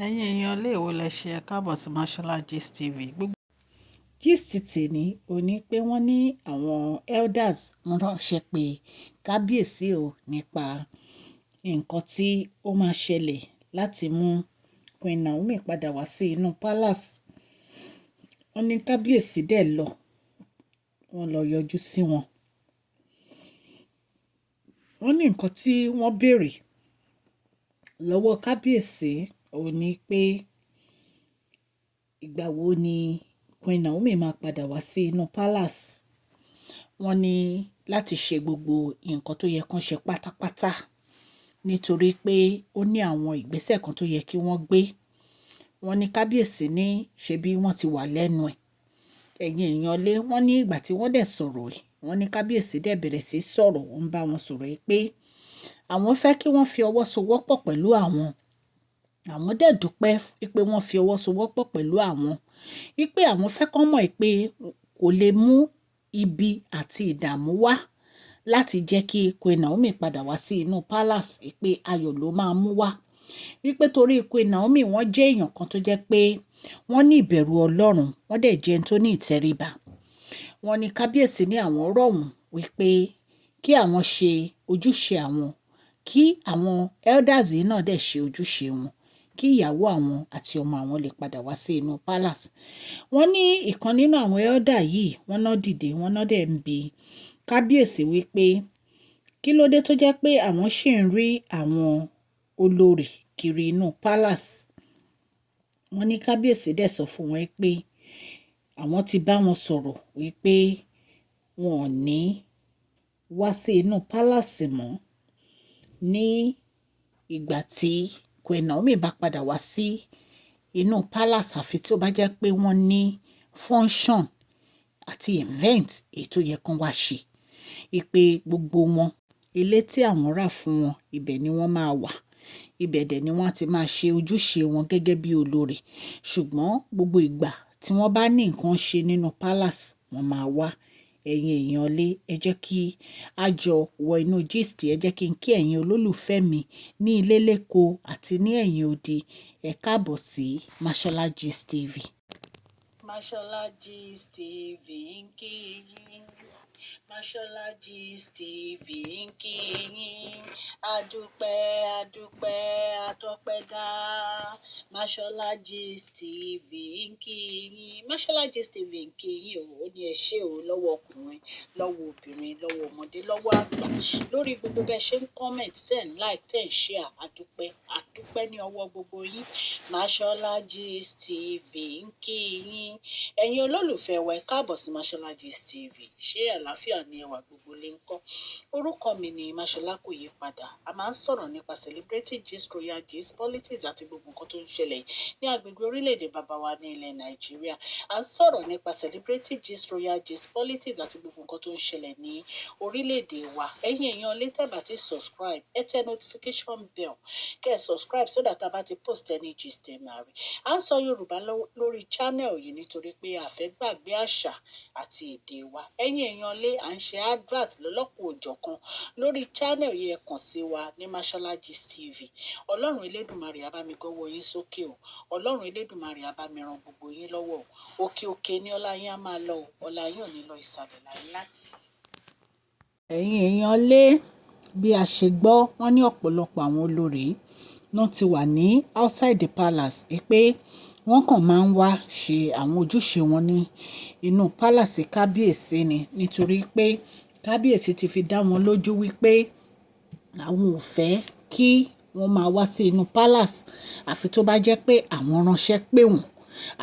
Ẹ̀yin èèyàn ilé ìwò lẹ ṣe, ẹ káàbọ̀ sí Mashola Gist TV. Gbogbo gist tèmi ò ní pé wọ́n ní àwọn elders wọ́n ránṣẹ́ pé kábíyèsí o nípa nǹkan tí ó máa ṣẹlẹ̀ láti mú Queen Naomi padà wá sí inú palace. Wọ́n ní kábíyèsí dẹ̀ lọ, wọ́n lọ yọjú sí wọn. Wọ́n ní nǹkan tí wọ́n béèrè lọ́wọ́ kábíyèsí ò ní pé ìgbà wo ni Queen Naomi máa padà wá sí inú palace. Wọ́n ní láti ṣe gbogbo nǹkan tó yẹ kán ṣe pátápátá nítorí pé ó ní àwọn ìgbésẹ̀ kan tó yẹ kí wọ́n gbé. Wọ́n ní kábíyèsí ní ṣe bí wọ́n ti wà lẹ́nu ẹ̀. Ẹ̀yin èèyàn lé, wọ́n ní ìgbà tí wọ́n dẹ̀ sọ̀rọ̀ yìí, wọ́n ní kábíyèsí dẹ̀ bẹ̀rẹ̀ sí sọ̀rọ̀, ó ń bá wọn sọ̀rọ̀ yìí pé àwọn fẹ́ kí wọ́n fi ọwọ́ sowọ́pọ̀ pẹ̀lú àwọn. Àwọn dẹ̀ dúpẹ́ pé wọ́n fi ọwọ́ sowọ́pọ̀ pẹ̀lú àwọn, wípé àwọn fẹ́ kán mọ̀ pé kò lè mú ibi àti ìdààmú wá láti jẹ́ kí Queen Naomi padà wá sí inú palace, pé ayọ̀ ló máa mú wá. Wípé torí Queen Naomi, wọ́n jẹ́ èèyàn kan tó jẹ́ pé wọ́n ní ìbẹ̀rù Ọlọ́run, wọ́n dẹ̀ jẹ́ ẹni tó ní ìtẹríba. Wọ́n ní kábíyèsí ní àwọn rọ̀ wọ́n wípé kí àwọn ṣe ojúṣe àwọn, kí àwọn elders yìí náà dẹ̀ ṣe ojúṣe wọn, kí ìyàwó àwọn àti ọmọ àwọn lè padà wá sí inú palace. Wọ́n ní ìkan nínú àwọn elder yìí, wọ́n náà dìde, wọ́n náà dẹ̀ ń bi kábíyèsí wípé kí ló dé tó jẹ́ pé àwọn ṣì ń rí àwọn olórí kiri inú palace. Wọ́n ní kábíyèsí dẹ̀ sọ fún wọn pé àwọn ti bá wọn sọ̀rọ̀ wípé wọn ò ní wá sí inú palace mọ́ ní ìgbà tí Queen Naomi bá padà wá sí inú palace, àfi tí ó bá jẹ́ pé wọ́n ní function àti event èyí tó yẹ kán wá ṣe. Wípé gbogbo wọn, ilé tí àwọn rà fún wọn, ibẹ̀ ni wọ́n máa wà. Ibẹ̀ dẹ̀ ni wọ́n á ti máa ṣe ojúṣe wọn gẹ́gẹ́ bí olórí. Ṣùgbọ́n gbogbo ìgbà tí wọ́n bá ní nǹkan ṣe nínú palace, wọ́n máa wá. Ẹ̀yin èèyàn lé, ẹ jẹ́ kí a jọ wọ inú gist. Ẹ jẹ́ kí n kí ẹ̀yin olólùfẹ́ mi ní ilé lẹ́kọ̀ọ́ àti ní ẹ̀yìn odi. Ẹ káàbọ̀ sí Mashola Gist TV. Mashola Gist TV ń kí yín. Mashola Gist TV ń kí yín. Adúpẹ́, adúpẹ́, atọ́pẹ́dá. Mashola Gist TV ń kí yín. Mashola Gist TV ń kí yín o. Ó ní ẹ ṣé o lọ́wọ́ ọkùnrin, lọ́wọ́ obìnrin, lọ́wọ́ ọmọdé, lọ́wọ́ àgbà. Lórí gbogbo bẹ́ẹ̀ ṣe ń comment, ten like, 10 share. Adúpẹ́, adúpẹ́ ní ọwọ́ gbogbo yín. Mashola Gist TV ń kí yín. Ẹ̀yin olólùfẹ́ wa, ẹ káàbọ̀ sí Mashola Gist TV. Ṣé àlàáfíà ni ẹwà gbogbo lè ń kọ́? Orúkọ mi ni Mashola, kò yí padà. A máa ń sọ̀rọ̀ nípa celebrity gist, royal gist, politics àti gbogbo nǹkan tó ń ṣẹlẹ̀ ní agbègbè orílẹ̀-èdè bàbá wa ní ilẹ̀ Nàìjíríà. A ń sọ̀rọ̀ nípa celebrity gist, royal gist, politics àti gbogbo nǹkan tó ń ṣẹlẹ̀ ní orílẹ̀-èdè wa. Ẹ̀yin èèyàn lè tẹ́ bá ti subscribe, ẹ tẹ notification bell, kẹ́ ẹ subscribe so that a bá ti post any gist, ẹ máa rí. À ń sọ Yorùbá lórí channel yìí nítorí pé a fẹ́ gbàgbé àṣà àti èdè wa. Ẹ̀yin èèyàn lé, à ń ṣe advert lọ́lọ́kan òjọ̀kan lórí channel yìí. Ẹ kàn sí wa ní Mashola Gist TV. Ọlọ́run Elédùmarè á bá mi gọ́wọ́ yín sókè o. Ọlọ́run Elédùmarè á bá mi ran gbogbo yín lọ́wọ́ o. Òkè òkè ní ọlá yín á máa lọ o. Ọlá yín ò ní lọ ìsàlẹ̀ láíláí. Ẹ̀yin èèyàn lé, bí a ṣe gbọ́, wọ́n ní ọ̀pọ̀lọpọ̀ àwọn olórí náà ti wà ní outside the palace, pé wọ́n kàn máa ń wá ṣe àwọn ojúṣe wọn ní inú palace kábíyèsí ni, nítorí pé kábíyèsí ti fi dá wọn lójú wípé àwọn ò fẹ́ kí wọ́n máa wá sí inú palace àfi tó bá jẹ́ pé àwọn ránṣẹ́ pé wọ́n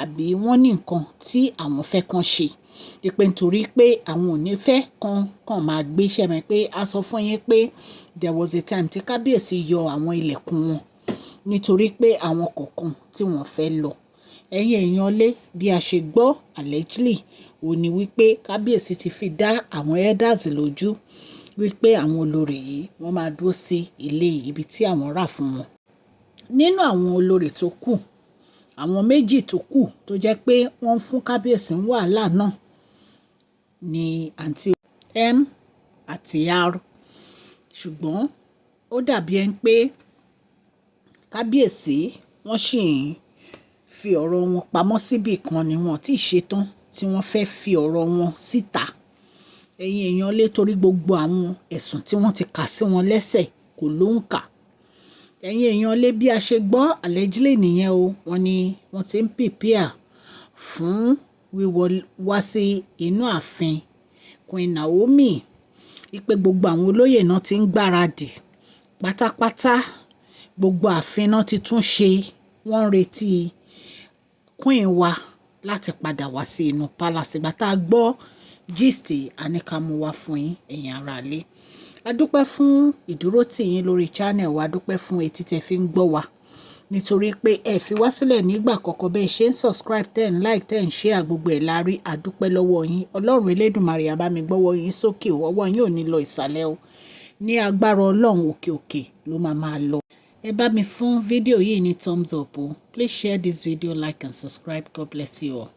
àbí wọ́n ní nǹkan tí àwọn fẹ́ kàn ṣe. Ìpè nítorí pé àwọn ò ní fẹ́ kàn kàn máa gbé iṣẹ́ mi pé a sọ fún yín pé there was a time tí kábíyèsí yọ àwọn ilẹ̀kùn wọn nítorí pé àwọn kọ̀ọ̀kan tí wọ́n fẹ́ lọ. Ẹ̀yin èèyàn lé, bí a ṣe gbọ́ allegedly, ó ní wípé kábíyèsí ti fi dá àwọn elders lójú wípé àwọn olórí yìí, wọ́n máa dúró sí ilé ibi tí àwọn rà fún wọn. Nínú àwọn olórí tó kù, àwọn méjì tó kù tó jẹ́ pé wọ́n ń fún kábíyèsí ní wàhálà náà ni àǹtí M àti R. Ṣùgbọ́n ó dàbí ẹni pé kábíyèsí Wọ́n sì ń fi ọ̀rọ̀ wọn pamọ́ síbì kan ni, wọ́n tí ì ṣetán tí wọ́n fẹ́ fi ọ̀rọ̀ wọn síta. Ẹ̀yin èèyàn lé, torí gbogbo àwọn ẹ̀sùn tí wọ́n ti kà sí wọn lẹ́sẹ̀ kò lóǹkà. Ẹ̀yin èèyàn lé, bí a ṣe gbọ́ allegedly nìyẹn o. Wọ́n ní wọ́n ti ń prepare fún wíwọ wá sí inú ààfin Queen Naomi, wípé gbogbo àwọn olóyè náà ti ń gbáradì pátápátá, gbogbo ààfin náà ti tún ṣe. Wọ́n ń retí queen wa láti padà wá sí inú palace. Ìgbà tá a gbọ́ gist, a ní ká mú wá fún yín, ẹ̀yin ará ilé. A dúpẹ́ fún ìdúró tì yín lórí channel wa. A dúpẹ́ fún etí tẹ fi ń gbọ́ wa, nítorí pé ẹ fi wá sílẹ̀ nígbà kọ̀ọ̀kan. Bẹ́ẹ̀ ṣe ń subscribe, ten like, ten share, gbogbo ẹ̀ la rí. A dúpẹ́ lọ́wọ́ yín. Ọlọ́run Elédùmarè á bá mi gbọ́wọ́ yín sókè. Ọwọ́ yín ò ní lọ ìsàlẹ̀ o. Ní agbára Ọlọ́run, òkè òkè ló máa máa lọ. Ẹ bá mi fún fídíò yìí ní thumbs up o. Please share this video, like and subscribe. God bless you all.